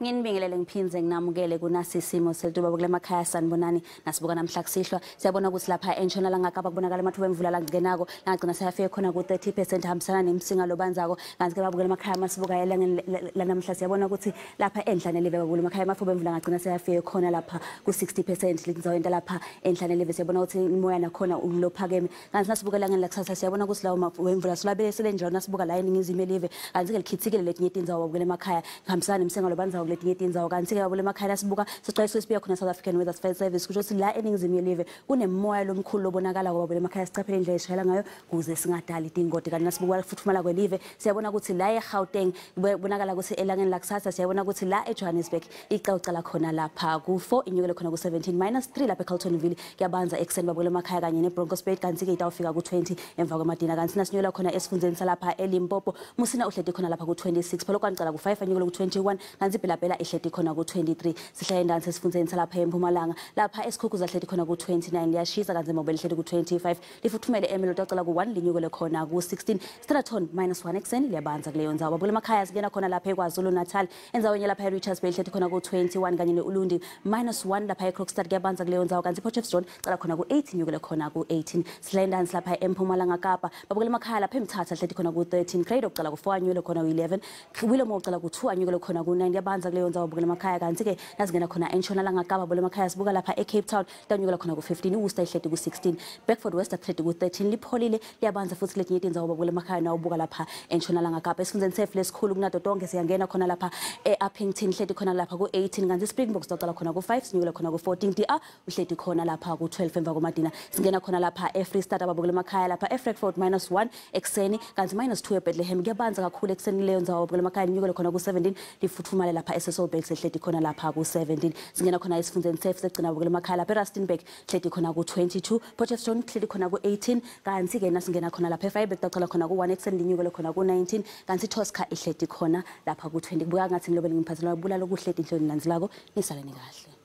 Nginibingelele ngiphindze nginamukele kunasi isimo selituba kule makhaya. Sanibonani, nasibuka namhla kusihlwa siyabona ukuthi lapha entshonalanga Kapa kubonakala amathuba emvula langenako langagcina seyafike khona ku-30% hambisana nemsinga lobanzako. Kanti-ke babukela emakhaya, masibuka elangeni lanamhla siyabona ukuthi lapha enhla nelive, babukela emakhaya, amathuba emvula angagcina seyafike khona lapha ku-60% lindzaweni lapha enhla nelive. Siyabona ukuthi imoya nakhona ulophakeme. Kanti nasibuka elangeni lakusasa siyabona ukuthi lawo wemvula sulabe selenjalo nasibuka la eningizimu yelive. Kanti-ke likhithikile letinye tindzawo, babukela emakhaya, kuhambisana nemsinga lobanzayo kuletinye tindzawo. Kanti-ke babukela emakhaya, nasibuka sicwayiso esibuya khona South African Weather Service kusho ukuthi la eningizimu yelive kunemoya lomkhulu lobonakala. Babukela emakhaya, sicaphele indlela eshayela ngayo kuze singadali tingoti. Kanti nasibuka kufuthumala kwelive siyabona ukuthi la eGauteng kubonakala ukuthi elangeni lakusasa siyabona ukuthi la eJohannesburg icawucala khona lapha ku-4 inyukele khona ku-17, minus 3 lapha eCarltonville, kuyabanza ekuseni, babukela emakhaya, kanye neBronkhorstspruit. Kanti-ke itawufika ku-20 emva kwemadina. Kanti nasinyukela khona esifundzeni salapha eLimpopo, Musina uhleti khona lapha ku-26, Polokwane cala ku-5 anyukele ku-21, kanti iBela-Bela ihleti khona ku-23. Sihlale ndansi esifundzeni salapha eMpumalanga, lapha eSikhukhuz ahleti khona ku-29, liyashisa. Kanti eMobile ihleti ku-25, lifuthumele. Ermelo tacala ku-1 linyukele khona ku-16. Standerton minus 1 ekuseni, liyabanza kuleyo ndzawo, babukela emakhaya. Singena khona lapha eKwaZulu Natal, endzaweni lapha eRichards Bay ihleti khona ku-21 kanye ne-Ulundi minus 1. Lapha eKrokstad kuyabanza kuleyo ndzawo. Kanti iPotchefstroom cala khona ku-8 inyukele khona ku-18. Sihlale ndansi lapha eMpumalanga Kapa, babukela emakhaya, lapha eMthatha hleti khona ku-13, Cradock cala ku-4 anyukele khona ku-11, Willowmore cala ku-2 anyukele khona ku-9, kuyabanza kuleyo ndzawo, babukela emakhaya. Kanti-ke nasingena khona entshonalanga Kapa, babukela emakhaya, sibuka lapha eCape Town tanyukela khona ku-15, iWorcester ihleti ku-16, Bedford West ahleti ku-13, lipholile, liyabanza futhi kuletinye tindzawo, babukela emakhaya. Nawubuka lapha entshonalanga Kapa, esifundzeni setfu lesikhulu kunato tonke, siyangena khona lapha e-Upington hleti khona lapha ku-18, kanti iSpringboks tacala khona ku-5 sinyukele khona ku-14, De uhleti khona lapha ku-12 emva komadina. Singena khona lapha e-Free State, ababukela emakhaya, lapha eFrankfurt minus 1 ekuseni, kanti minus 2 eBethlehem, kuyabanza kakhulu ekuseni leyo ndzawo, babukela emakhaya, linyukele khona ku-17, lifutfumale lapha eSasolburg sehleti khona lapha ku-17. Singena khona esifundzeni setfu segcina, babukela emakhaya, lapha eRustenburg hleti khona ku-22, Potchefstroom hleti khona ku-18. Kanti-ke nasingena khona lapha eVryburg tacala khona ku-1 ekuseni linyukele khona ku-19, kanti iTosca ihleti khona lapha ku-20. Kubuka ngathi ngilobe ngiphathela bulalo kuhle tinhloni landzelako. Nisaleni kahle.